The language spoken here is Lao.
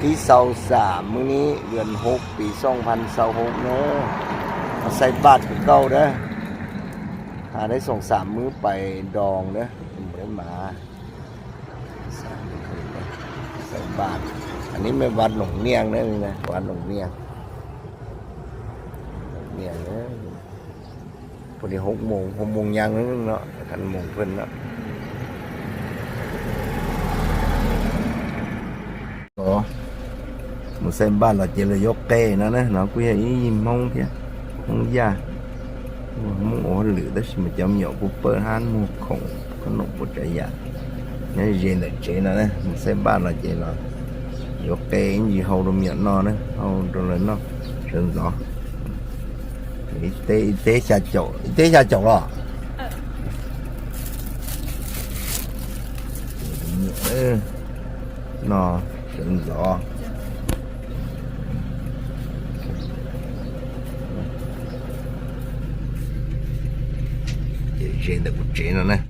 ທີຊາວສາມ ມື້ນີ້ເດືອນຫົກ ປີສອງພັນຊາວຫົກເດີ ມາໃສ່ບາດຄືເກົ່າເດີ ຫາໄດ້ສອງສາມມື້ໄປດອງເດີ ບໍ່ໄດ້ມາໃສ່ບາດ. ອັນນີ້ແມ່ນວັດໜອງໜ້ຽງເດີ ນີ້ນະ ວັດໜອງໜ້ຽງ ໜອງໜ້ຽງເດີ. ພໍດີຫົກໂມງ ຫົກໂມງຢ່າງໜຶ່ງເນາະ ຄັນໂມງເພິ່ນເນາະ. ອໍ ມື້ໃສ່ບາດລາວເຈລະຍົກແກ້ນະເນາະ ກູຢາອີ່ມອງເພຍ ມອງຢາ ມອງໂອຮະລື ແຕ່ຊິມາຈຳຫຍອກຜູ້ເປີດຮ້ານໝູ່ຂອງຂະໜົມປຸດຈະຢາ ໃນເຈນເດເຈນະເນາະ ມື້ໃສ່ບາດລາວເຈລະຍົກແກ້ ອີ່ມອງໂອຮະລືເນາະ ເຮົາໂດນເລີຍເນາະ ເຊີນເນາະ. ເຕ ເຕຊາໂຈ ເຕຊາໂຈເນາະ ເອີ ເນາະ ເຊີນເນາະ ເຈນເດເຈນະເນາະ.